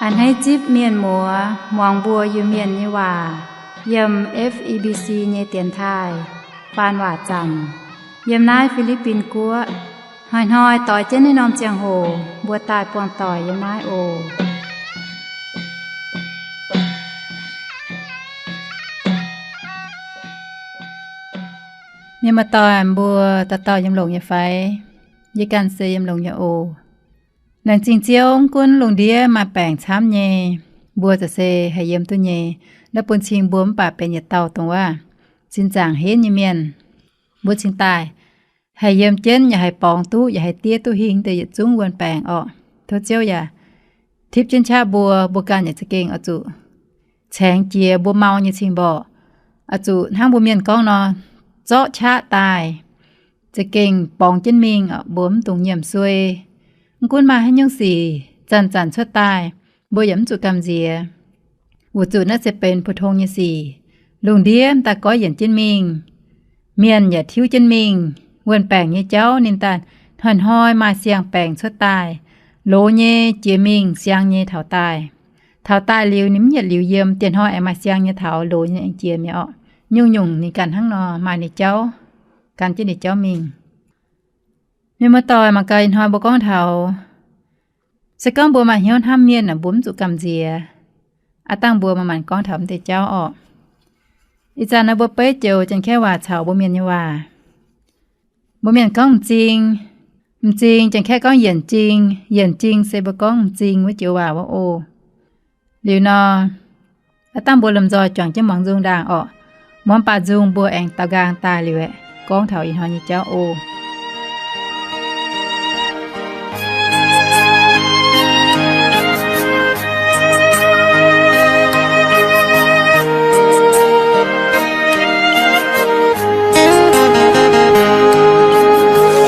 A'hneiv zipv mienh muoz muangx mbuo Iu-Mienh nyei waac yiem F E B C nyei dienx taaih faan waac zanc yiem naaiv Fi^li^bin Guoqv. Hnoi-hnoi doix jienv naaiv norm ziangh hoc mbuo daaih buangh doic yiem naaiv oc. Mienh muoz-doic, mbuo dauh dauh yiem longx nyei fai? Yie ganh se yiem longx nyei oc. Laengz zingh Ziouv, mv gunv lungh ndiev maaih baengc camv nyei, mbuo za'gengh se haih yiem duqv nyei. Naaiv bun cing mbuo mv baac benx yietc dauh dongh wuov sin zaangc henv nyei mienh, mbuo cingx daaih haih yiem jienv yaac haih borngz duqv, yaac haih diev duqv hingh deix yietc zungv wuon-baengc orqc. Tov Ziouv yaac tipv jienv qaqv mbuo, mbuo ganh yaac za'gengh oix zuqc caengx jiex mbuo mau nyei cing-mborqc, oix zuqc hnangv mbuo mienh gorngv nor, zorqv qaqv daaih, za'gengh borngz jienv mingh, mbuo mv dungx nyiemc suei. Mv gunv maaih haaix nyungc sic zanc-zanc cuotv daaih, mbuo yaac mv zuqc gamh nziex, weic zuqc naaiv se benx pou-tong nyei sic. Lungh ndiev daaih goiv yienc jienv mingh, mienh yaac tiuv jienv mingh, wuon-baengc nyei jauv ninh daaih hnoi-hnoi maaih siang-baengc cuotv daaih, loz nyei jiex mingh, siang nyei taux daaih. Taux daaih liuz ninh mv yietc liuz yiem, dieh hnoi aengx maaih siang nyei taux, loz nyei aengx jiex mi'aqv orqc. Nyungc-nyungc ninh ganh hnangv nor maaih ninh jauv, gan jienv ninh jauv mingh. Mienh muoz-doic, mangc gaax ih hnoi mbuo gorngv taux, se gorngv mbuo maaih hnyouv hnamv mienh aeqv, mbuo mv zuqc gamh nziex. Aav dangh mbuo manc-manc gorngv taux m'deix jauv orqc. Ih zanc naaiv mbuo beiv joux Janx-Kaeqv waac caux mbuo mienh nyei waac. Mbuo mienh gorngv m'zing, m'zing, Janx-Kaeqv gorngv yienc jing, yienc jing se mbuo gorngv m'zing wuov joux waac wuov oc. Liuz nor, aav dangh mbuo lomh nzoih juangc jienv muangx nzung ndaangc orqc. Muangx baac nzung mbuo aengx daaux nqaang daaih liuz aeqv, gorngv taux ih hnoi nyei jauv oc.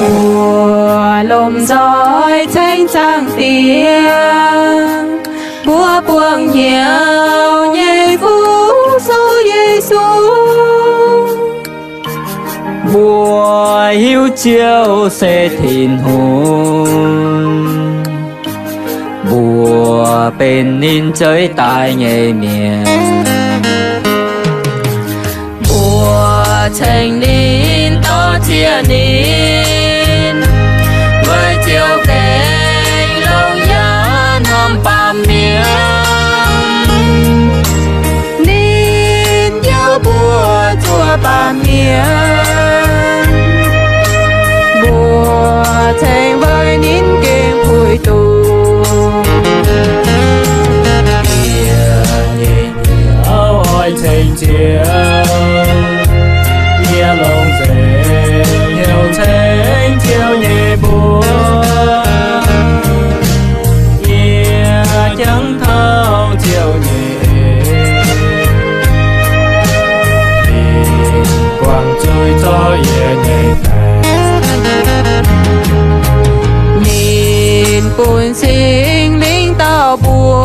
Mbuo lomh nzoih ceng Zaangc Diex, mbuo buangh hnyouv nyei Fuqv Sou Yesu. Mbuo hiuv Ziouv se Tin-Hungh, mbuo benx ninh zeix daaih nyei mienh. Mbuo ceng ninh, dor-ziec ninh, weic Ziouv gengh longx yaac hnamv baamh mienh. Ninh yaac mbuox zuov baamh mienh, mbuo ceng weic ninh gengh puix duqv. Yie nyei hnyouv oix ceng Ziouv, yie longc nzengc hnyouv ceng Ziouv nyei mbuox. Yie jangx taux Ziouv nyei en, ninh buangh zuiz zorqv yie nyei baengc. Ninh bun Singx Lingh dau mbuo,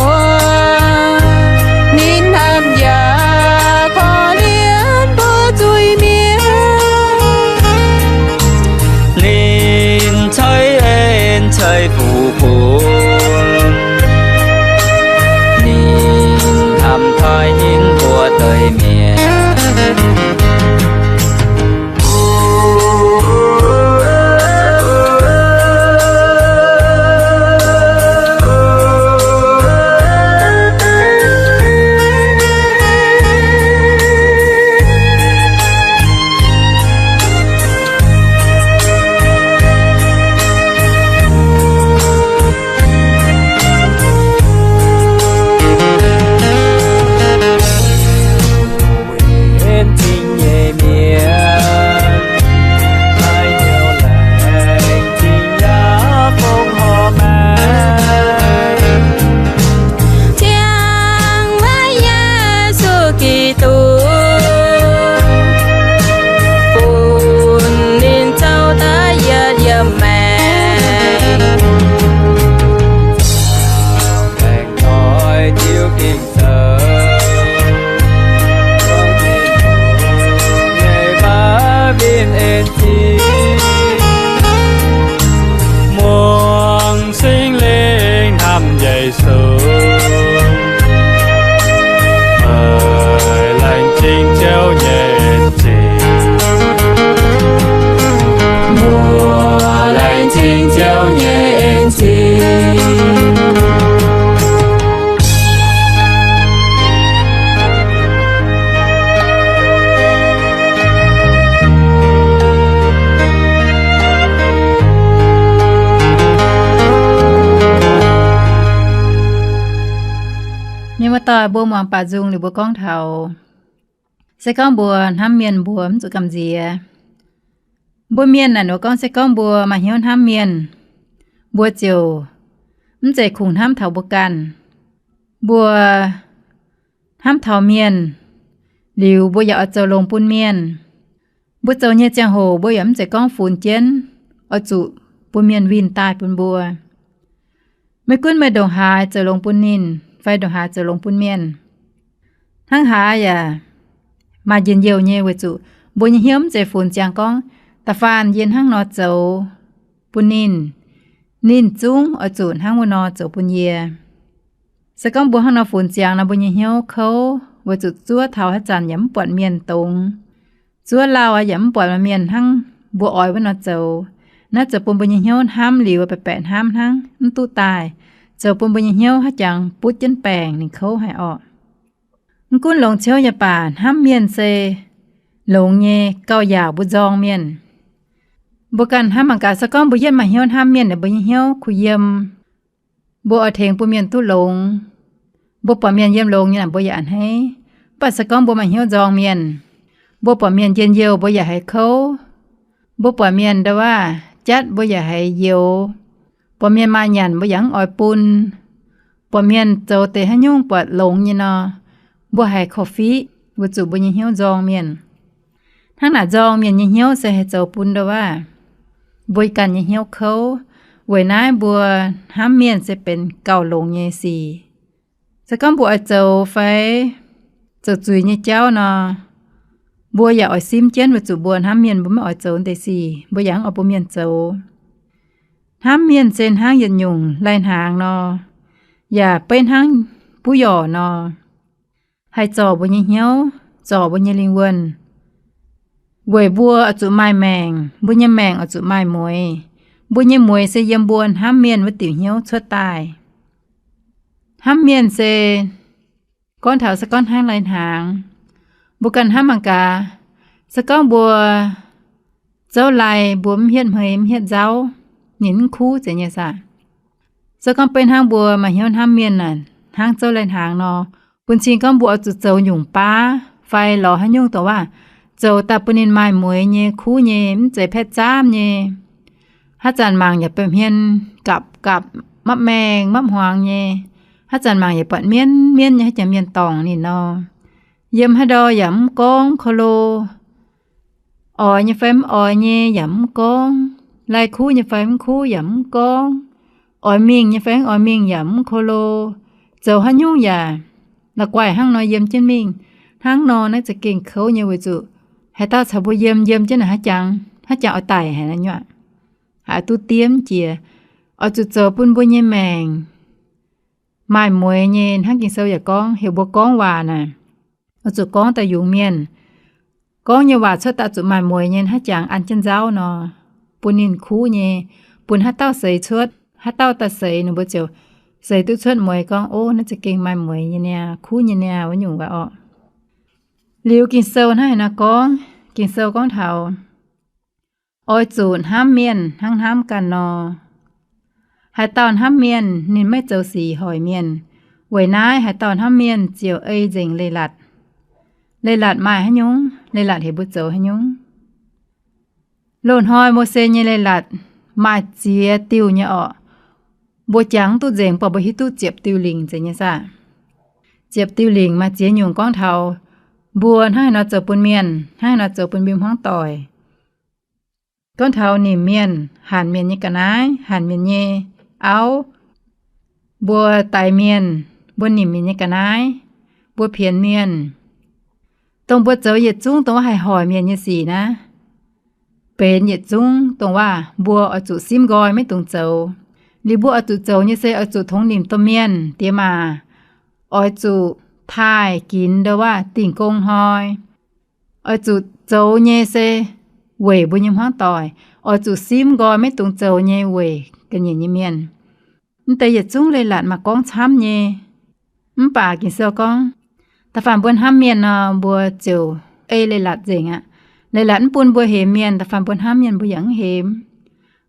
ninh hnamv yaac korv-lienh mbuo zuiz-mienh. Ninh ceix en ceix fuqv bun, ninh hnamv taaih ninh mbuo deix mienh. Wen cing nyei mienh, maiv hnyouv laengz zingh yaac fongc horc maengc, ziangh weic Yesu Giduc, bun ninh zoux daaih yietc yiem maengc. Maengc doic Ziouv Ging-Sou, nyei baav winh en zingh, muangx Singx Lingh hnamv Yesu. Mienh muoz-doic, mbuo muangx baac nzung liuz mbuo gorngv taux, se gorngv mbuo hnamv mienh mbuo mv zuqc gamh nziex. Mbuo mienh naaic nor gorngv se gorngv mbuo maaih hnyouv hnamv mienh, mbuo ziouc mv zeiz kungx hnamv taux mbuo ganh. Mbuo hnamv taux mienh liuz, mbuo yaac oix zoux longx bun mienh. Mbuo zoux nyei ziangh hoc mbuo yaac mv zeiz gorngv funx jienv oix zuqc bun mienh winh daaih bun mbuo. Maiv gunv meih ndongc haaix zoux longx bun ninh fai ndongc haaix zoux longx bun mienh, hnangv haaix yaac maaih njien-youh nyei, weic zuqc mbuo nyei hnyouv mv zeiz funx ziangx gorngv da'faanh yie hnangv nor zoux bun ninh, ninh zungv oix zuqc hnangv wuov nor zoux bun yie. Se gorngv mbuo hnangv nor funx ziangx nor, mbuo nyei hnyouv kouv, weic zuqc zuov taux haaix zanc yaac mv buatc mienh dongz. Zuov lauh yaac mv buatc mienh hnangv mbuo oix wuov nor zoux. Naaiv zoux bun mbuo nyei hnyouv hnamv liuz baeqc baeqc hnamv hnangv, mv duqv daaih, zoux bun mbuo nyei hnyouv haaix jangx butv jienv baengc, ninh kouv haic orqc. Mv gunv longx ciouv nyei baac, hnamv mienh se longx nyei gauh yaauc mbuo nzorng mienh. Mbuo ganh hnamv mangc gaax, se gorngv mbuo yietv maaih hnyouv hnamv mienh, mbuo nyei hnyouv kuh yiem. Mbuo oix tengx bun mienh duqv longx. Mbuo buatc mienh yiem longx nyei naaic, mbuo yaac a'hneiv. Mv baac se gorngv mbuo maaih hnyouv nzorng mienh, mbuo buatc mienh njien-youh, mbuo yaac haiz kouv. Mbuo buatc mienh nda'waav jatv, mbuo yaac haiz youx. Buatc mienh maaih nyanc, mbuo yaac mv oix bun. Buatc mienh zoux deix haaix nyungc buatc longx nyei nor, mbuo haiz korv-fiqv, weic zuqc mbuo nyei hnyouv nzorng mienh. Hnangv naaic nzorng mienh nyei hnyouv se haih zoux bun nda'waav mbuo ganh nyei hnyouv kouv. Weic naaiv mbuo hnamv mienh se benx gauh longx nyei sic. Se gorngv mbuo oix zoux fai zoux zuiz nyei jauv nor, mbuo yaac oix simv jienv, weic zuqc mbuo hnamv mienh, mbuo maiv oix zoux deix sic, mbuo yaac mv oix bun mienh zoux. Hnamv mienh se hnangv yietc nyungc lai-hnaangx nor, yaac beiv hnangv buv yorc nor, haih zorc mbuo nyei hnyouv, zorc mbuo nyei lingh wuonh. Weic mbuo oix zuqc maaih maengc, mbuo nyei maengc oix zuqc maaih mueix. Mbuo nyei mueix se yiem mbuo hnamv mienh wuov diuc hnyouv cuotv daaih. Hnamv mienh se gorngv taux se gorngv hnangv lai-hnaangx, mbuo ganh hnamv mangc gaax, se gorngv mbuo zouv lai mbuo mv hietv hmei mv hietv nzauv, ninh mv kuv zeiz nyei saah? Se gorngv beiv hnangv mbuo maaih hnyouv hnamv mienh naaic, hnangv zouv lai-hnaangx nor, bun cing gorngv mbuo oix zuqc zoux nyungc baav fai lorz haaix nyungc dongh waac zoux daaih bun ninh maaih mueix nyei, kuv nyei, mv zeiz paetv zaamv nyei. Haaix zanc mangc yaac buatc hmien gapv gapv, mapv maengh mapv hmuangx nyei. Haaix zanc mangc yaac buatc mienv mienv nyei, haaix jangx mienh dorngc ninh nor. Yiem haaix ndau yaac mv gorngv ko lo. Oix nyei fai mv oix nyei yaac mv gorngv. Lai kuv nyei fai mv kuv yaac mv gorngv. Oix mingh nyei fai mv oix mingh yaac mv ko lo. Zoux haaix nyungc yaac la'guaih hnangv nor yiem jienv mingh. Hnangv nor naaiv za'gengh kouv nyei weic zuqc haaix dauh caux mbuo yiem, yiem jienv naaic haaix jangx, haaix jangx oix daic haic nyuoqc, haiz duqv diemv jiex. Oix zuqc zoux bun mbuo nyei maengc maaih mueix nyei, hnangv Ging-Sou yaac gorngv, heuc mbuo gorngv waac naaic, oix zuqc gorngv daaih yungz mienh. Gorngv nyei waac cuotv daaih zuqc maaih mueix nyei, haaix jangx an jienv nzauv nor, bun ninh kuv nyei, bun haaix dauh seix cuotv, haaix dauh daaih seix ninh mbuo ziouc seix duqv cuotv mueix gorngv, ov, naaiv za'gengh maaih mueix nyei niaa, kuv nyei niaa, wuov nyungc waac orqc. Liuz Ging-Sou hnangv haaix nor gorngv, Ging-Sou gorngv taux oix zuqc hnamv mienh hnangv hnamv ganh nor. Haaix dauh hnamv mienh, ninh maiv zoux sic hoic mienh. Weic naaiv haaix dauh hnamv mienh ziouc ei nzengc leiz-latc. Leiz-latc maaih haaix nyungc? Leiz-latc heuc mbuo zoux haaix nyungc? Loz-hnoi Mose nyei leiz-latc maaih ziex diuh nyei orqc. Mbuo jangx mv duqv nzengc, mv baac mbuo hiuv duqv ziepc diuh lingc zeiz nyei saah? Ziepc diuh lingc maaih ziex nyungc gorngv taux mbuo hnangv haaix nor zoux bun mienh, hnangv haaix nor zoux bun mbuo hmuangv doic. Gorngv taux nimc mienh, hanc mienh nyei ga'naaiv, hanc mienh nyei auv, mbuo daix mienh, mbuo nimc mienh nyei ga'naaiv, mbuo pienx mienh, dongh mbuo zoux yietc zungv dongh wuov haih hoic mienh nyei sic naaiv, benx yietc zungv dongh waac mbuo oix zuqc simv nqoi maiv dungx zoux. Liuz mbuo oix zuqc zoux nyei se oix zuqc tongx nimc domh mienh diex maac, oix zuqc taaih ginx ndo waac dingh gong hnoi. Oix zuqc zoux nyei se weic mbuo nyei hmuangv doic, oix zuqc simv nqoi maiv dungx zoux nyei weic ga'nyiec nyei mienh. Mv deix yietc zungv leiz-latc maaih gorngv camv nyei. Mv baac Ging-Sou gorngv, da'faanh mbuo hnamv mienh nor, mbuo ziouc ei leiz-latc nzengc aqv. Leiz-latc mv bun mbuo hemx mienh, da'faanh mbuo hnamv mienh mbuo yaac mv hemx.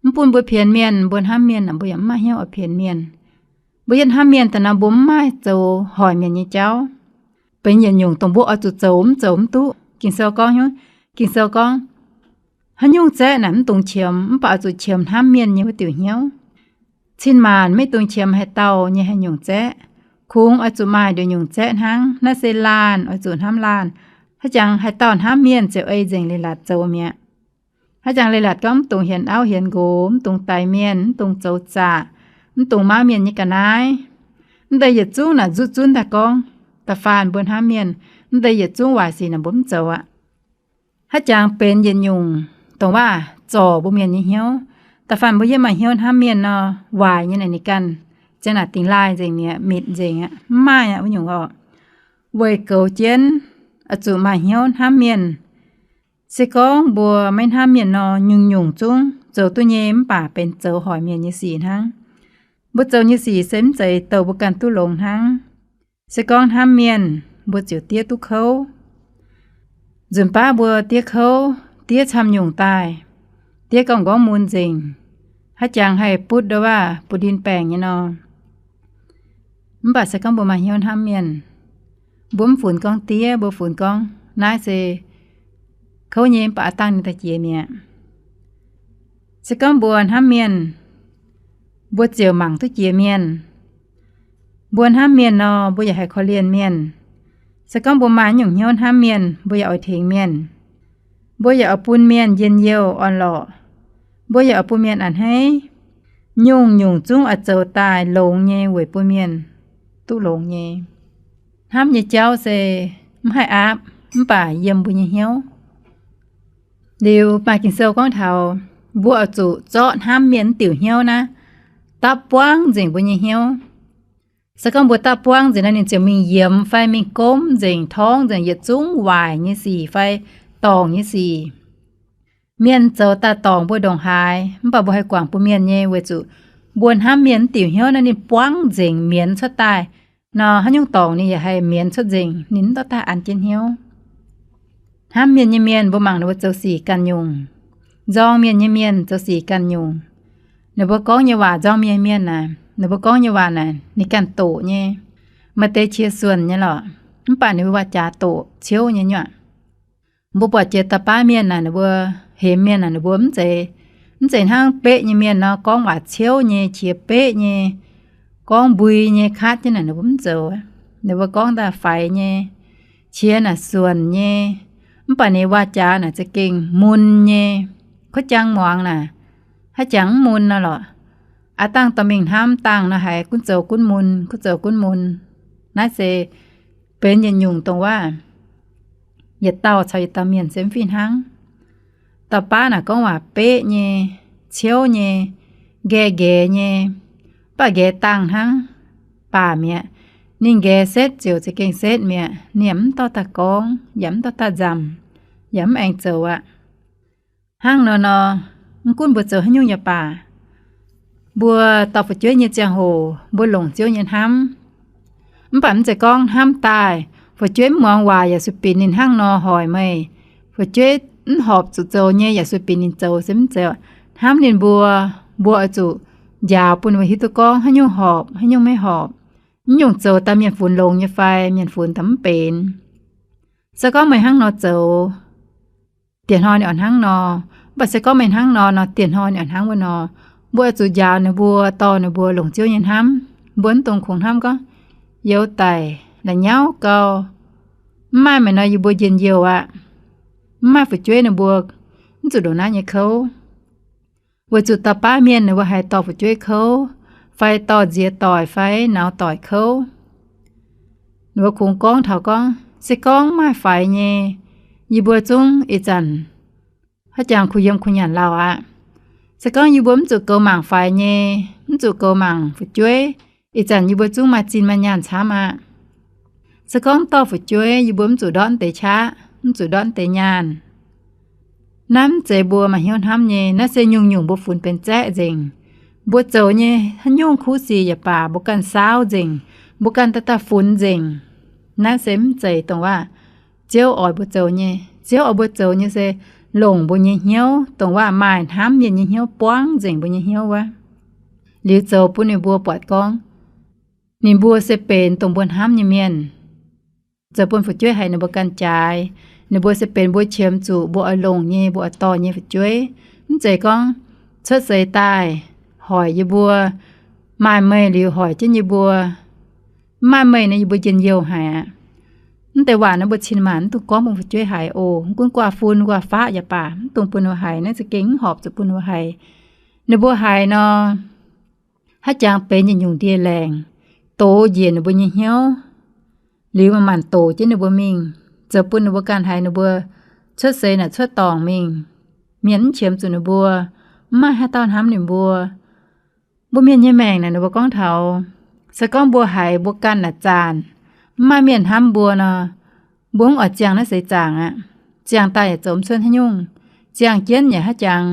Mv bun mbuo pienx mienh, mbuo hnamv mienh mbuo yaac mv maaih hnyouv oix pienx mienh. Mbuo yietv hnamv mienh daaih nor, mbuo mv maaih zoux hoic mienh nyei jauv. Benx yietc nyungc dongh mbuo oix zuqc zoux mv zoux mv duqv. Ging-Sou gorngv, Ging-Sou gorngv, haaix nyungc zaeqv naaic mv dungx qiemx, mv baac oix zuqc qiemx hnamv mienh nyei wuov diuc hnyouv. Cin-maanc maiv dungx qiemx haaix dauh nyei haaix nyungc zaeqv. Kungx oix zuqc maaih nduqc nyungc zaeqv hnangv. Naaiv se laanh oix zuqc hnamv laanh. Haaix jangx haaix dauh hnamv mienh ziouc ei nzengc leiz-latc zoux mi'aqv. Haaix jangx leiz-latc gorngv mv dungx hienx auv hienx nqox, mv dungx daix mienh, mv dungx zoux zaqc, mv dungx mauv mienh nyei ga'naaiv. Mv deix yietc zungv naaic nzuqc zunv daaih gorngv, da'faanh mbuo hnamv mienh, mv deix yietc zungv waaic sic naaic mbuo mv zoux aqv. Haaix jangx benx yietc nyungc dongh waac zorc mbuo mienh nyei hnyouv. Da'faanh mbuo yiem maaih hnyouv hnamv mienh nor, waaic nyei naaic ninh ganh ziang naaic dingx laaih nzengc mi'aqv, mitc nzengc aqv, mv maaih aqv wuov nyungc oc. Weic goux jienv oix zuqc maaih hnyouv hnamv mienh. Se gorngv mbuo maiv hnamv mienh nor, nyungc-nyungc zungv zoux duqv nyei mv baac benx zoux hoic mienh nyei sic hnangv. Mbuo zoux nyei sic se mv zeiz douh mbuo ganh duqv longx hnangv. Se gorngv hnamv mienh, mbuo ziouc diev duqv kouv. Nzunc baav mbuo diev kouv, diev camv-nyungc daaih, diev gorngv nqorngv mun nzengc, haaix jangx haih butv ndo waac butv ndin baengc nyei nor. Mv baac se gorngv mbuo maaih hnyouv hnamv mienh, mbuo mv funx gorngv diev, mbuo funx gorngv naaiv se kouv nyei mv baac aav dangh ninh daaih jiex mi'aqv. Se gorngv mbuo hnamv mienh, mbuo ziouc mangc duqv jiex mienh. Mbuo hnamv mienh nor, mbuo yaac haih korv-lienh mienh. Se gorngv mbuo maaih nyungc hnyouv hnamv mienh, mbuo yaac oix tengx mienh. Mbuo yaac oix bun mienh njien-youh orn-lorqc. Mbuo yaac oix bun mienh a'hneiv. Nyungc-nyungc zungv oix zoux daaih longx nyei weic bun mienh duqv longx nyei. Hnamv nyei jauv se mv haih aapv, mv baac yiem mbuo nyei hnyouv. Liuz maaih Ging-Sou gorngv taux mbuo oix zuqc zorqv hnamv mienh diuc hnyouv naaiv dapv buangv nzengc mbuo nyei hnyouv. Se gorngv mbuo dapv buangv nzengc naaiv, ninh ziouc mingh yiemx fai mingh gomv nzengc, torngv nzengc yietc zungv waaic nyei sic fai dorngc nyei sic. Mienh zoux daaih dorngc mbuo ndongc haaix, mv baac mbuo haih guangc bun mienh nyei, weic zuqc mbuo hnamv mienh diuc hnyouv naaiv ninh buangv nzengc mienz cuotv daaih. Nor haaix nyungc dorngc ninh yaac haih mienz cuotv nzengc, ninh mv dorh daaih an jienv hnyouv. Hnamv mienh nyei mienh, mbuo mangc ninh mbuo zoux sic ganh nyungc. Nzorng mienh nyei mienh zoux sic ganh nyungc. Ninh mbuo gorngv nyei waac, nzorng mienh nyei mienh naaic, ninh mbuo gorngv nyei waac naaic ninh ganh doqc nyei. Maaih deix qiex suonc nyei lorqc, mv baac ninh mbuo waac-jaax doqc ciouv nyei nyuoqc. Mbuo buatc jiex da'baav mienh naaic, ninh mbuo hemx mienh naaic, ninh mbuo mv zeiz, mv zeiz hnangv beqv nyei mienh nor gorngv waac ciouv nyei, qiex beqv nyei, gorngv mbui nyei, katv jienv naaic ninh mbuo mv zoux. Ninh mbuo gorngv daaih faix nyei, qiex naaic suonc nyei, mv baac ninh waac-jaax naaic za'gengh mun nyei. Kuv jang muangx naaic, haaix jangx mv mun nor lorqc. Aav dangh dorh mingh hnamv dangh nor haiz gunv zoux gunv mun, gunv zoux gunv mun. Naaiv se benx yietc nyungc dongh waac yietc dauh caux yietc dauh mienh se mv fih hnangv. Dauh baav naaic gorngv waac beqv nyei, ciouv nyei, nqaeqv nqaeqv nyei, mv baac nqaeqv dangh hnangv, baac mi'aqv. Ninh nqaeqv setv ziouc za'gengh setv mi'aqv. Ninh yaac mv dorh daaih gorngv, yaac mv dorh daaih nzamc, yaac mv aengx zoux aqv. Hnangv nor nor, mv gunv mbuo zoux haaix nyungc yaac baac, mbuo dorh fu'jueiv nyei ziangh hoc mbuo longc Ziouv nyei hnamv. Mv baac mv zeiz gorngv hnamv daaih, fu'jueiv mv muangx waac yaac sueih binc ninh hnangv nor hoic meih. Fu'jueiv mv horpc zuqc zoux nyei yaac sueih binc ninh zoux se mv zeiz. Hnamv ninh mbuo, mbuo oix zuqc njaaux bun ninh mbuo hiuv duqv gorngv haaix nyungc horpc, haaix nyungc maiv horpc, haaix nyungc zoux daaih mienh funx longx nyei fai mienh funx daaih mv benx. Se gorngv meih hnangv nor zoux, dieh hnoi ninh oix hnangv nor. Mv baac se gorngv meih hnangv nor nor, dieh hnoi ninh oix hnangv wuov nor. Mbuo oix zuqc njaaux ninh mbuo, dorh ninh mbuo longc Ziouv nyei hnamv. Mbuo mv dungx kungx hnamv gorngv, youz daic la'nyauv gau, mv maaih meih nor yie mbuo njien-youh aqv. Mv maaih fu'jueiv ninh mbuo mv zuqc ndongc naaiv nyei kouv. Weic zuqc dauh baav mienh ninh mbuo haiz dorh fu'jueiv kouv, fai dorh nziex doic fai nauz doic kouv, ninh mbuo kungx gorngv taux gorngv, se gorngv maaih faix nyei, yie mbuo zungv ih zanc haaix jangx kuh yiem kuh nyanc lauh aqv. Se gorngv yie mbuo mv zuqc goux mangc faix nyei, mv zuqc goux mangc fu'jueiv, ih zanc yie mbuo zungv maaih zinh maaih nyaanh camv aqv. Se gorngv dorh fu'jueiv, yie mbuo mv zuqc ndortv deix qaqv, mv zuqc ndortv deix nyaanh. Naaiv mv zeiz mbuo maaih hnyouv hnamv nyei. Naaiv se nyungc-nyungc mbuo funx benx zaeqv nzengc. Mbuo zoux nyei haaix nyungc kuv sic yaac baac, mbuo ganh saauv nzengc, mbuo ganh daaih daaih funx nzengc. Naaiv se mv zeiz dongh waac Ziouv oix mbuo zoux nyei. Ziouv oix mbuo zoux nyei se longc mbuo nyei hnyouv, dongh waac maaih hnamv mienh nyei hnyouv buangv nzengc mbuo nyei hnyouv wuov, liuz zoux bun ninh mbuo buatc gorngv Ninh mbuo se benx dongh mbuo hnamv nyei mienh. Zoux bun fu'jueiv haiz ninh mbuo ganh jaaix. Ninh mbuo se benx mbuo qiemx zuqc mbuo oix longc nyei, mbuo oix dorh nyei fu'jueiv. Mv zeiz gorngv cuotv seix daaih hoic yie mbuo, maaih meih liuz hoic jienv yie mbuo. Mv maaih meih nor yie mbuo njien-youh haic aqv. Mv deix waac naaiv mbuo cin maanc mv dungx gorngv bun fu'jueiv haiz oc. Mv gunv guaav fun guaav faqv yaac baac, mv dungx bun ninh mbuo haiz. Naaiv za'gengh mv horpc zuqc bun ninh mbuo haiz. Ninh mbuo haiz nor, haaix jangx benx yietc nyungc ndie-laengc, dox njiec ninh mbuo nyei hnyouv, liuz manc-manc doqc jienv ninh mbuo mingh, zoux bun ninh mbuo ganh haiz ninh mbuo cuotv seix naaic cuotv dorngc mingh. Mienh mv qiemx zuqc ninh mbuo, mv maaih haaix dauh hnamv ninh mbuo. Mbuo mienh nyei maengc naaic, ninh mbuo gorngv taux, se gorngv mbuo haiz mbuo ganh naaic zaanc, mv maaih mienh hnamv mbuo nor, mbuo mv oix ziangh naaiv seix zaangc aqv. Ziangh daaih yaac zoux mv cuotv haaix nyungc. Ziangh jienv yaac haaix jangx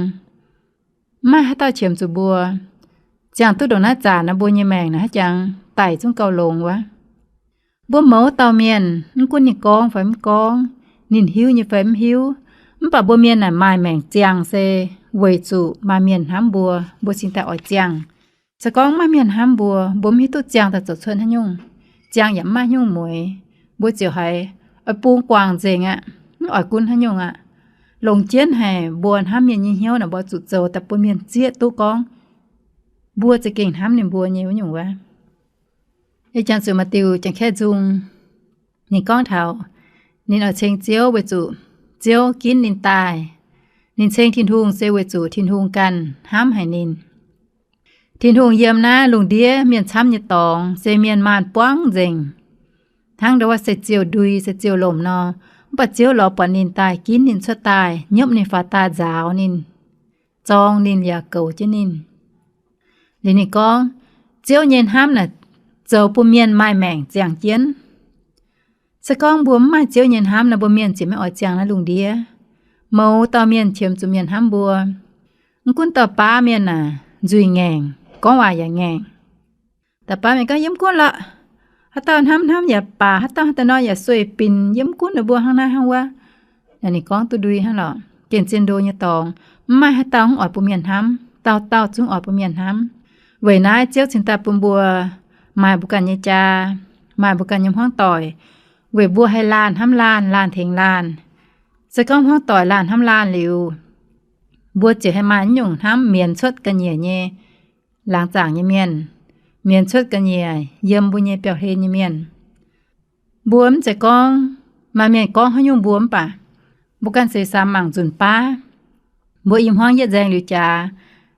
mv maaih haaix dauh qiemx zuqc mbuo. Ziangh duqv ndongc naaiv zaanc nor, mbuo nyei maengc naaic haaix jangx daic zungv gauh longx wuov. Mbuo mouz dauh mienh, mv gunv ninh gorngv fai mv gorngv, ninh hiuv nyei fai mv hiuv, mv baac mbuo mienh naaic maaih maengc ziangh se weic zuqc maaih mienh hnamv mbuo, mbuo cingx daaih oix ziangh. Se gorngv mv maaih mienh hnamv mbuo, mbuo mv hiuv duqv ziangh daaih zoux cuotv haaix nyungc. Ziangh yaac mv maaih haaix nyungc mueix. Mbuo ziouc haiz oix bungx guangc nzengc aqv, mv oix gunv haaix nyungc aqv. Longc jienv haic mbuo hnamv mienh nyei hnyouv naaic, mbuo zuqc zoux daaih bun mienh zieqv duqv gorngv mbuo za'gengh hnamv ninh mbuo nyei wuov nyungc wuov. Ih jangx zuqc maaih diuh Janx-Kaeqv nzung, ninh gorngv taux ninh oix ceng Ziouv weic zuqc Ziouv ginv ninh daaih. Ninh ceng Tin-Hungh se weic zuqc Tin-Hungh ganh hnamv haic ninh. Tin-Hungh yiem naaiv lungh ndiev mienh camv nyei dorngx se mienh maanh buangv nzengc, hnangv ndau wuov se ziouh ndui, se ziouh lomc nor. Mv baac Ziouv lorz buatc ninh daaih, ginv ninh cuotv daaih, nyiemv ninh faaux daaih, nzaaux ninh, zorng ninh yaac goux jienv ninh. Liuz ninh gorngv, Ziouv nyei hnamv naaic zoux bun mienh maaih maengc ziangh jienv. Se gorngv mbuo mv maaih Ziouv nyei hnamv nor, mbuo mienh ziouc maiv oix ziangh naaiv lungh ndiev. Mouz dauh mienh qiemx zuqc mienh hnamv mbuo. Mv gunv dauh baav mienh aah, nzuih ngaengc, gorngv waac yaac ngaengc. Dauh baav mienh gorngv, Yie mv gunv lorqc. Haaix dauh hnamv hnamv yaac baac, haaix dauh haaix dauh nor yaac sueih binc, yie mv gunv ninh mbuo hnangv naaiv hnangv wuov. Naaic ninh gorngv duqv ndui hnangv lorqc. Gengh zien ndo nyei dorngx, mv maaih haaix dauh mv oix bun mienh hnamv, dauh dauh zungv oix bun mienh hnamv. Weic naaiv Ziouv cingx daaih bun mbuo maaih mbuo ganh nyei jaa, maaih mbuo ganh nyei hmuangv doic, weic mbuo haih laanh hnamv laanh, laanh tengx laanh. Se gorngv hmuangv doic laanh hnamv laanh liuz, mbuo ziouc haih maaih naaiv nyungc hnamv mienz cuotv ga'nyiec nyei laangz zaangc nyei mienh, mienz cuotv ga'nyiec yiem mbuo nyei biauv-hlen nyei mienh. Mbuo mv zeiz gorngv maaih mienh gorngv haaix nyungc mbuo mv baac mbuo ganh seix samx mangc nzunc baav. Mbuo i hmuangv yietv nzaeng liuz jaax,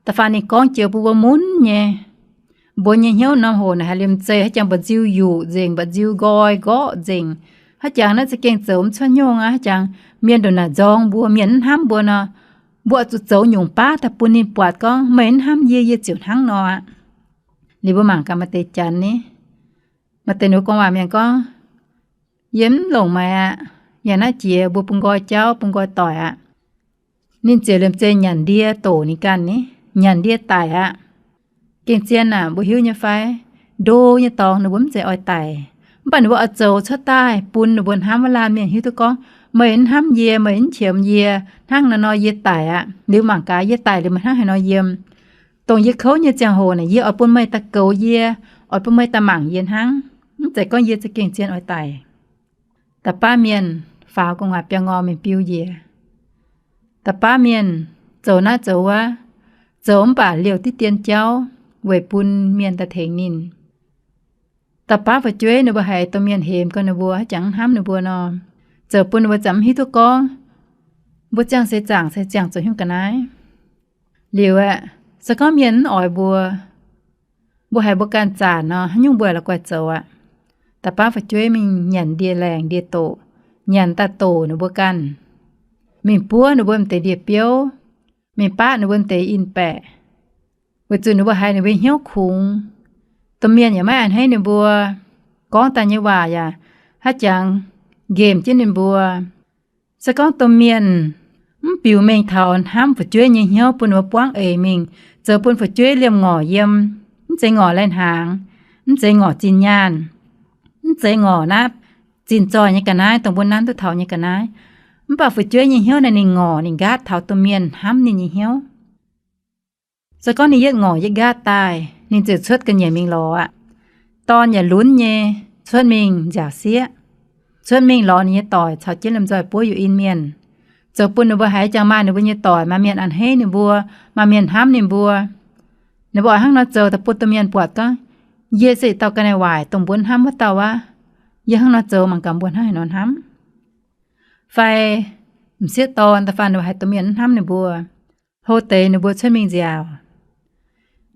da'faanh ninh gorngv joux bun mbuo mun nyei, mbuo nyei hnyouv norm hoc naaic haiz liemh zeih haaix jangx mba'nziu yuqc nzengc, mba'nziu nqoi nqorqv nzengc. Haaix jangx naaiv za'gengh zoux mv cuotv nyungc aqv. Haaix jangx mienh ndongc naaic nzorng mbuo, mienh mv hnamv mbuo nor, mbuo oix zuqc zoux nyungc baav daaih bun ninh buatc gorngv meih mv hnamv yie, yie ziouc hnangv nor aqv. Liuz mbuo mangc gaax maaih deix Janx ni, maaih deix ninh mbuo gorngv waac mienh gorngv, Yie mv longc meih aqv. Yangh naaiv jiex mbuo bun nqoi jauv, bun nqoi doic aqv. Ninh ziouc liemh zeih nyanc ndie doqc ninh ganh ni, nyanc ndie daic aqv. Gengh zien aac, mbuo hiuv nyei fai? Ndo nyei dorngx ninh mbuo mv zeiz oix daic, mv baac ninh mbuo oix zoux cuotv daaih bun ninh mbuo hnamv wuov laanh mienh hiuv duqv gorngv, meih mv hnamv yie, meih mv qiemx yie, hnangv naaiv nor yie daic aqv. Liuz mangc gaax yie daic liuz meih hnangv haaix nor yiem. Dongh yie kouv nyei ziangh hoc naaic, yie oix bun meih daaih goux yie, oix bun meih daaih mangc yie hnangv. Mv zeiz gorngv yie za'gengh zien oix daic. Da'baav mienh faaux gu'nguaaic biauv-ngorm mingh biu njiec. Da'baav mienh zoux naaiv zoux wuov, zoux mv baac liouh diqv dien jauv weic bun mienh daaih tengx ninh. Da'baav fu'jueiv ninh mbuo haiz domh mienh hemx gau ninh mbuo, haaix jangx mv hnamv ninh mbuo nor, zoux bun ninh mbuo za'gengh mv hiuv duqv gorngv mbuo ziangh seix zaangc se ziangh zoux hnyouv ga'naaiv. Liuz aeqv, se gorngv mienh mv oix mbuo, mbuo haiz mbuo ganh zanc nor, haaix nyungc mbuo la'guaih zoux aqv. Da'baav fu'jueiv mingh nyanc ndie-laengc ndie-doqc, nyanc daaih doqc ninh mbuo ganh, mingh buov ninh mbuo m'deix ndie-biouv, mingh baqv ninh mbuo m'deix in-baeqc, weic zuqc ninh mbuo haiz ninh mbuo hnyouv kungx. Domh mienh yaac maiv a'hneiv ninh mbuo, gorngv daaih nyei waac yaac haaix jangx nqemh jienv ninh mbuo. Se gorngv domh mienh mv biux mengh taux hnamv fu'jueiv nyei hnyouv bun ninh mbuo buangv eix mingh, zoux bun fu'jueiv liemh ngorc yiem, mv zeiz ngorc lai-hnaangx, mv zeiz ngorc zinh nyaanh, mv zeiz ngorc naaiv zinh zoih nyei ga'naaiv, dongh mbuo nanv duqv taux nyei ga'naaiv. Mv baac fu'jueiv nyei hnyouv naaic ninh ngorc ninh nqaatv taux domh mienh hnamv ninh nyei hnyouv. Se gorngv ninh yietv ngorc yietv nqaatv daaih, ninh ziouc cuotv ga'nyiec mingh lorz aqv. Dorn yaac lunx nyei, cuotv mingh nziaauc sieqv. Cuotv mingh lorz ninh nyei doic caux jienv lomh nzoih buov youh in mienh, zoux bun ninh mbuo haiz jangx maaih ninh mbuo nyei doic, maaih mienh a'hneiv ninh mbuo, maaih mienh hnamv ninh mbuo. Ninh mbuo oix hnangv nor zoux daaih bun domh mienh buatc gorngv, yie se yietc dauh ga'naaiv waaic, dongh mbuo hnamv wuov dauh aqv. Yie hnangv nor zoux mangc gaax mbuo hnangv haaix nor hnamv. Fai m'sieqv dorn da'faanh ninh mbuo haiz domh mienh mv hnamv ninh mbuo, hlo deix ninh mbuo cuotv mingh nziaauc.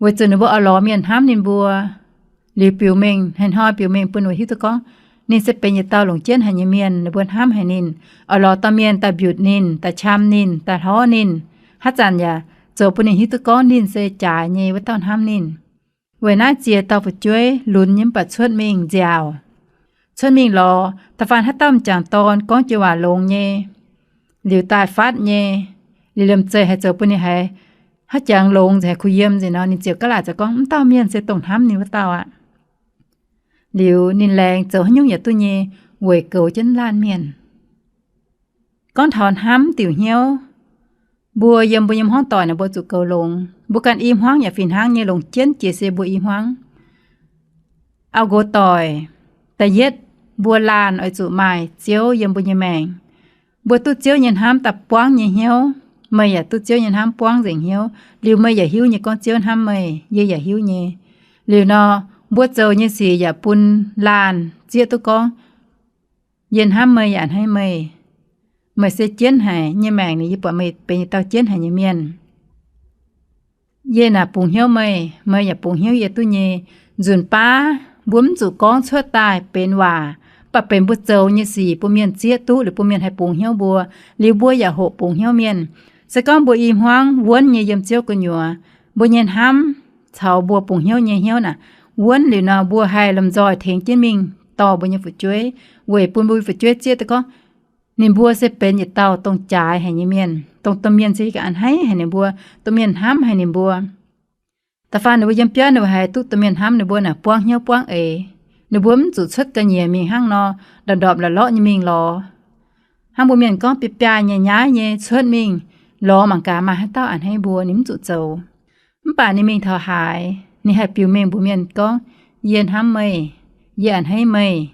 Weic zuqc ninh mbuo oix lorz mienh hnamv ninh mbuo. Liuz biux mengh, hnoi-hnoi biux mengh bun ninh mbuo hiuv duqv gorngv, ninh se benx yietc dauh longc jienv haic nyei mienh, ninh mbuo hnamv haic ninh, oix lorz dauh mienh daaih mbiutc ninh, daaih qam ninh, daaih hlorv ninh, haaix zanc yaac zoux bun ninh hiuv duqv gorngv ninh se jaaix nyei wuov dauh hnamv ninh. Weic naaiv ziex dauh fu'jueiv lunx nyei mv baac cuotv mingh nziaauc. Cuotv mingh lorz, da'faanh haaix dauh m'jangc dorn gorngv joux waac longx nyei, liuz daaih fatv nyei, liuz liemh zeih haiz zoux bun ninh haiz haaix jangx longx nzengc, haiz kuh yiem nzengc nor, ninh ziouc gaav laaic zoux gorngv, mv dauh mienh se dongh hnamv ninh wuov dauh aqv. Liuz ninh laengz zoux haaix nyungc yaac duqv nyei, weic goux jienv laanh mienh. Gorngv taux hnamv diuc hnyouv, mbuo yiem mbuo nyei hmuangv doic naaic mbuo zuqc goux longx. Mbuo ganh i hmuangv yaac fih hnangv nyei, longc jienv jiex se mbuo i hmuangv. Auv-nqox doic, da'yietv, mbuo laanh oix zuqc maaih Ziouv yiem mbuo nyei maengc. Mbuo duqv Ziouv nyei hnamv daaih buangv nyei hnyouv, meih yaac duqv Ziouv nyei hnamv buangv nzengc hnyouv. Liuz meih yaac hiuv nyei gorngv Ziouv hnamv meih, yie yaac hiuv nyei. Liuz nor, mbuo zoux nyei sic yaac bun laanh zieqv duqv gorngv, yie hnamv meih yaac a'hneiv meih. Meih se jienv haic nyei maengc, yie buatc meih benx yietc dauh jienv haic nyei mienh. Yie naaic bungx hnyouv meih, meih yaac bungx hnyouv yie duqv nyei. Nzunc baav mbuo mv zuqc gorngv cuotv daaih benx waac, mv baac benx mbuo zoux nyei sic bun mienh zieqv duqv liuz bun mienh haih bungx hnyouv mbuo, liuz mbuo yaac hoqc bungx hnyouv mienh. Se gorngv mbuo i hmuangv wuonv nyei yiem Ziouv gu'nyuoz, mbuo nyei hnamv caux mbuo bungx hnyouv nyei hnyouv naaic wuonv liuz nor, mbuo haih lomh nzoih tengx jienv mingh dorh mbuo nyei fu'jueiv, weic bun mbuo nyei fu'jueiv zieqv duqv gorngv, ninh mbuo se benx yietc dauh dongh jaaix haic nyei mienh, dongh domh mienh se yie ganh a'hneiv haic ninh mbuo, domh mienh hnamv haic ninh mbuo. Da'faanh ninh mbuo yiem biauv ninh mbuo haih duqv domh mienh hnamv ninh mbuo naaic buangv hnyouv buangv eix. Ninh mbuo mv zuqc cuotv ga'nyiec mingh hnangv nor, ndorpc-ndorpc la'lorqv nyei mingh lorz. Hnangv mbuo mienh gorngv biaa-biaa nyei nyaiv nyei cuotv mingh lorz mangc gaax maaih haaix dauh a'hneiv mbuo, ninh mv zuqc zoux. Mv baac ninh mingh taux haaix, ninh haih biux mengh mbuox mienh gorngv, yie hnamv meih, yie a'hneiv meih.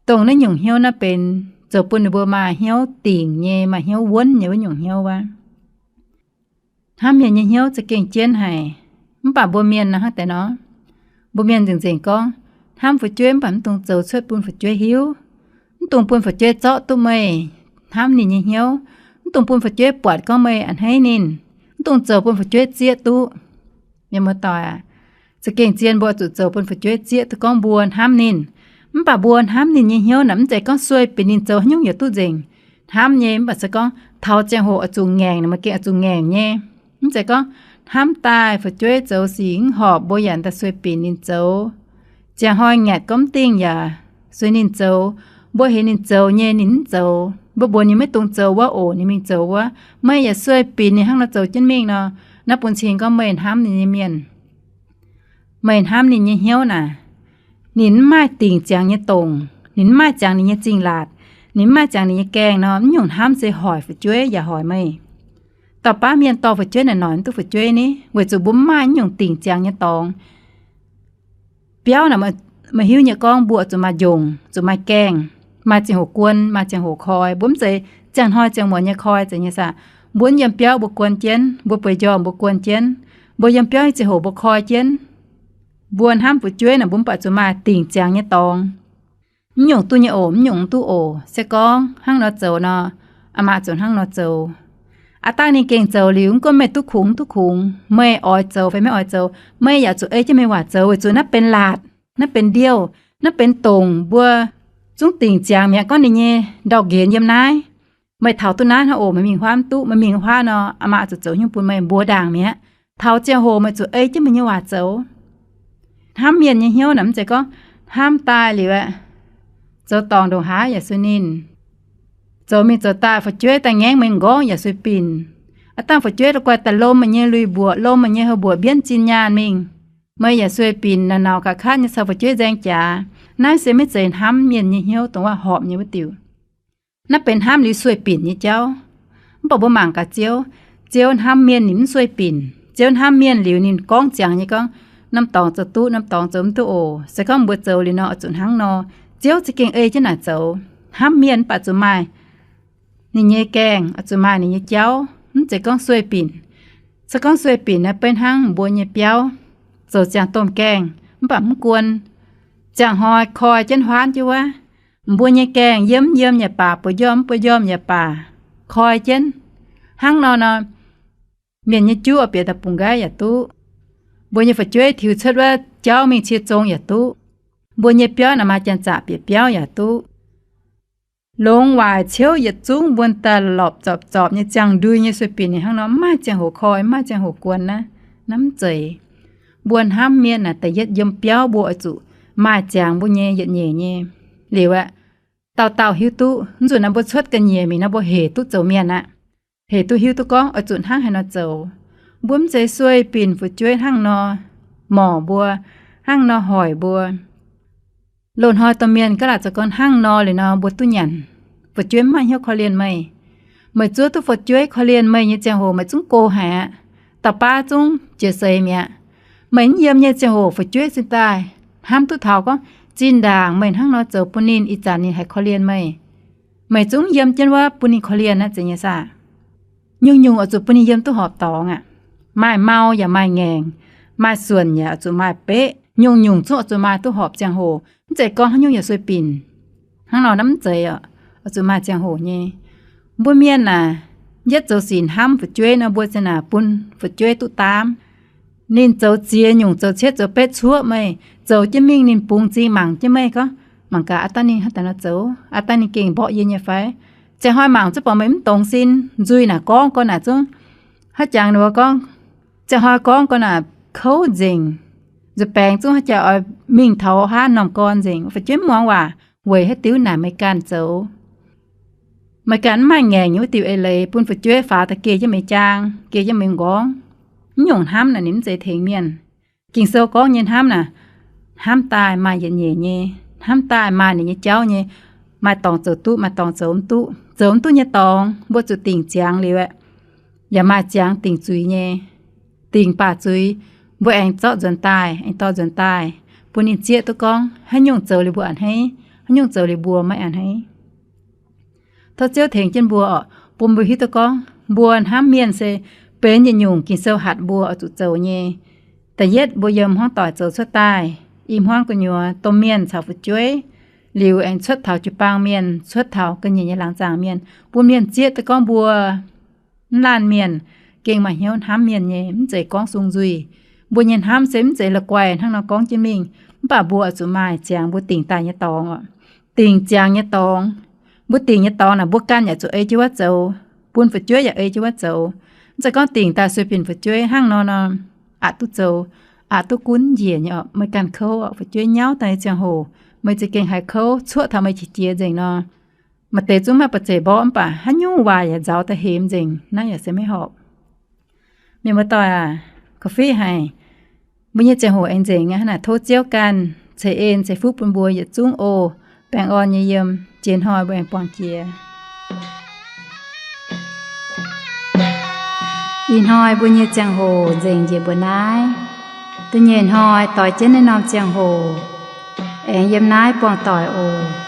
Dongh naaiv nyungc hnyouv naaiv benx zoux bun ninh mbuo maaih hnyouv dingc nyei, maaih hnyouv wuonv nyei wuov nyungc hnyouv wuov. Hnamv mienh nyei hnyouv za'gengh jienv haic. Mv baac mbuo mienh nor hnangv deix nor, mbuo mienh nzengc-nzengc gorngv, hnamv fu'jueiv mv baac mv dungx zoux cuotv bun fu'jueiv hiuv, mv dungx bun fu'jueiv zorqv duqv meih hnamv ninh nyei hnyouv, mv dungx bun fu'jueiv buatc gorngv meih a'hneiv ninh, mv dungx zoux bun fu'jueiv zieqv duqv. Mienh muoz-doic aac, za'gengh zien mbuo zuqc zoux bun fu'jueiv zieqv duqv gorngv mbuo hnamv ninh. Mv baac mbuo hnamv ninh nyei hnyouv naaic mv zeiz gorngv sueih binc ninh zoux haaix nyungc yaac duqv nzengc. Hnamv nyei mv baac se gorngv taux ziangh hoc oix zuqc ngaengc naaic, maaih gengh oix zuqc ngaengc nyei. Mv zeiz gorngv hnamv daaih fu'jueiv zoux sic mv horpc mbuo yaac daaih sueih binc ninh zoux. Ziangh hnoi ngaatc gorngv mv dingh yaac sueih ninh zoux. Mbuo heuc ninh zoux nyei ninh mv zoux, mbuo mbuox ninh maiv dungx zoux wuov oc, ninh mingh zoux wuov. Meih yaac sueih binc ninh hnangv nor zoux jienv mingh nor, naaiv bun cing gorngv meih hnamv ninh nyei mienh. Meih hnamv ninh nyei hnyouv naaic, ninh mv maaih dingc ziangx nyei dongc, ninh mv maaih ziangx ninh nyei zingh laatc, ninh mv maaih ziangx ninh nyei gaengh nor, mv nyungc hnamv se hoic fu'jueiv yaac hoic meih. Dauh baav mienh dorh fu'jueiv naaic noic mv duqv fu'jueiv ni, weic zuqc mbuo mv maaih mv nyungc dingc ziangx nyei dorngx. Biauv naaic meih hiuv nyei gorngv mbuo zuqc maaih njongc, zuqc maaih gaengh, maaih ziangh hoc guon, maaih ziangh hoc koi. Mbuo mv zeiz ziangh hnoi ziangh muonz nyei koi zeiz nyei saah. Mbuo yiem biauv mbuo guon jienv, mbuo bueix njormh mbuo guon jienv, mbuo yiem biauv nyei ziangh hoc mbuo koi jienv. Mbuo hnamv fu'jueiv naaic mbuo mv baac zuqc maaih dingc ziangx nyei dorngx. Mv nyungc duqv nyei oc, mv nyungc mv duqv oc. Se gorngv hnangv nor zoux nor, aa maa zuqc hnangv nor zoux. Aav dangh ninh gengh zoux liuz, mv gunv meih duqv kungx mv duqv kungx, meih oix zoux fai maiv oix zoux, meih yaac zuqc ei jienv meih waac zoux, weic zuqc naaiv benx laatc, naaiv benx ndiouh, naaiv benx dongc mbuo zungv dingc ziangx mi'aqv. Gorngv ninh nyei ndau-nqenx yiem naaiv, meih taux duqv naaiv hnangv oc, meih mingh huaav mv duqv, meih mingh huaav nor, aa maa zuqc zoux hnyouv bun meih mbuox ndaangc mi'aqv. Taux ziangh hoc meih zuqc ei jienv meih nyei waac zoux. Hnamv mienh nyei hnyouv naaic mv zeiz gorngv hnamv daaih liuz aeqv, zoux dorngc ndongc haaix yaac sueih ninh. Zoux mingh zoux daaih fu'jueiv daaih ngaengv meih m'nqorngv yaac sueih binc. Aav dangh fu'jueiv la'guaih daaih lom meih nyei lui-mbuoqc, lom meih nyei houh mbuoqc mbienv zinh nyaanh mingh, meih yaac sueih binc naaic, nauc ga'katv nyei caux fu'jueiv nzaeng jaax. Naaiv se maiv zeiz hnamv mienh nyei hnyouv dongh wuov horpc nyei wuov diuc. Naaiv benx hnamv liuz sueih binc nyei jauv. Mv baac mbuo mangc gaax Ziouv. Ziouv hnamv mienh ninh mv sueih binc. Ziouv hnamv mienh liuz ninh gorngv ziangx nyei gorngv, norm dorngx zoux duqv, norm dorngx zoux mv duqv oc. Se gorngv mbuo zoux liuz nor, oix zuqc hnangv nor. Ziouv za'gengh ei jienv naaic zoux. Hnamv mienh mv baac zuqc maaih ninh nyei gaengh, oix zuqc maaih ninh nyei jauv. Mv zeiz gorngv sueih binc. Se gorngv sueih binc naaic, beiv hnangv mbuo nyei biauv zoux ziangh domh gaengh mv baac mv guon, ziangh hnoi koi jienv huaanv jienv wuov. Mbuo nyei gaengh yiem mv yiem yaac baac, buoz-njormh mv buoz-njormh yaac baac, koi jienv. Hnangv nor nor, mienh nyei juv oix bieqc daaih bungx nqaiv yaac duqv. Mbuo nyei fu'jueiv tiux cuotv wuov jauv mingh cie zong yaac duqv. Mbuo nyei biauv naaic maaih janx-zaqc bieqc biauv yaac duqv. Longx waaic ciouv yietc zungv mbuo daaih lorpc zorpc zorpc nyei ziangh ndui nyei sueih binc ninh hnangv nor, mv maaih ziangh hoc koi, mv maaih ziangh hoc guon naaiv. Naaiv mv zeiz. Mbuo hnamv mienh naaic, da'yietv yiem biauv mbuo oix zuqc maaih ziangx mbuo nyei yietc nyeic nyei. Liuz aeqv, dauh dauh hiuv duqv. Mv nzunc naaiv mbuo cuotv ga'nyiec mingh nor, mbuo hec duqv zoux mienh aqv. Hec duqv hiuv duqv gorngv oix zuqc hnangv haaix nor zoux. Mbuo mv zeiz sueih binc fu'jueiv hnangv nor, morc mbuo, hnangv nor hoic mbuo. Loz-hnoi domh mienh gaav laatc zoux gorn hnangv nor liuz nor, mbuo duqv nyanc. Fu'jueiv mv maaih hnyouv korv-lienh meih. Meih zuov duqv fu'jueiv korv-lienh meih nyei ziangh hoc, meih zungv go haic aqv. Dauh baav zungv jiex seix mi'aqv. Meih mv yiem nyei ziangh hoc, fu'jueiv cingx daaih hnamv duqv taux gorngv, zinh ndaangc meih hnangv nor zoux bun ninh, ih zanc ninh haiz korv-lienh meih. Meih zungv yiem jienv wuov bun ninh korv-lienh naaiv zeiz nyei saah? Nyungc-nyungc oix zuqc bun ninh yiem duqv horpc dorngx aqv. Maaih mau yaac maaih ngaengc, maaih suonc yaac oix zuqc maaih beqv. Nyungc-nyungc zungv oix zuqc maaih duqv horpc ziangh hoc. Mv zeiz gorngv haaix nyungc yaac sueih binc. Hnangv nor naaiv mv zeiz oc. Oix zuqc maaih ziangh hoc nyei. Mbuo mienh naaic, yietv zoux sic hnamv fu'jueiv nor, mbuo za'naaic bun fu'jueiv duqv daamv. Ninh zoux ziex nyungc, zoux cietv, zoux betv cuoqv meih, zoux jienv mingh ninh bungx zingh mangc jienv meih gorngv, mangc gaax aav dangh ninh hnangv daaih nor zoux, aav dangh ninh gengh mborqv yie nyei fai? Ziangh hnoi mangc zungv buatc meih mv dongz sin, nzuih naaic gorngv gorn naaic zungv, haaix jangx ninh mbuo gorngv, ziangh hnoi gorngv gorn naaic kouv nzengc, nzuih baengx zungv haaix jangx oix mingh taux haav normh gorn nzengc. Fu'jueiv mv muangx waac, weic haaix diuc naaic meih ganh zoux. Meih ganh mv maaih ngaengc nyei wuov diuc eix leiz bun fu'jueiv faaux daaih geh jienv meih jaang, geh jienv meih m'nqorngv. Mv nyungc hnamv naaic ninh mv zeiz tengx mienh. Ging-Sou gorngv nyei hnamv naaic, hnamv daaih maaih yietc nyeic nyei, hnamv daaih maaih ninh nyei jauv nyei, maaih dorngx zoux duqv, maaih dorngx zoux mv duqv. Zoux mv duqv nyei dorngx mbuo zuqc dingc ziangx liuz aeqv, yaac maaih ziangx dingc zuiz nyei. Dingc baac zuiz, mbuo aengx zorqv nzuonx daaih, aengx dorh nzuonx daaih, bun ninh zieqv duqv gorngv haaix nyungc zoux liuz mbuo a'hneiv, haaix nyungc zoux liuz mbuo maiv a'hneiv. Tov Ziouv tengx jienv mbuo oc, bun mbuo hiuv duqv gorngv mbuo hnamv mienh se benx yietc nyungc Ging-Sou hatc mbuo oix zuqc zoux nyei. Da'yietv mbuo yiem hmuangv doic zoux cuotv daaih, i hmuangv gu'nyuoz domh mienh caux fu'jueiv, liuz aengx cuotv taux jiu-baang mienh, cuotv taux ga'nyiec nyei laangz zaangc mienh, bun mienh zieqv duqv gorngv mbuo mv laanh mienh gengh maaih hnyouv hnamv mienh nyei, mv zeiz gorngv sung nzuih. Mbuo nyei hnamv se mv zeiz la'guaih hnangv nor gorngv jienv mingh, mv baac mbuo oix zuqc maaih ziangx mbuo dingc daaih nyei dorngx oc. Dingc ziangx nyei dorngx. Mbuo dingc nyei dorngx naaic mbuo ganh yaac zuqc ei jienv wuov zoux, bun fu'jueiv yaac ei jienv wuov zoux. Mv zeiz gorngv dingc daaih sueih binc fu'jueiv hnangv nor nor, aqc duqv zoux, aqc duqv gunv njiec nyei oc. Meih ganh kouv oc, fu'jueiv nyauv daaih nyei ziangh hoc, meih za'gengh haiz kouv cuoqv taux meih qiex jiez nzengc nor. Maaih deix zungv maiv ba'zeic mborqv mv baac haaix nyungc waac yaac nzauz daaih hemx nzengc, naaiv yaac se maiv horpc. Mienh muoz-doic aac, korv-fiqv haic. Mbuo nyei ziangh hoc aengx nzengc aqv. Hnangv naaic tov Ziouv ganh ceix en ceix fuqv bun mbuo yietc zungv oc. Baengh orn nyei yiem, jiex hnoi mbuo aengx buangh jiex. Ih hnoi mbuo nyei ziangh hoc nzengc njiec mbuo naaiv. Da'nyeic hnoi doix jienv naaiv norm ziangh hoc aengx yiem naaiv buangh doic oc.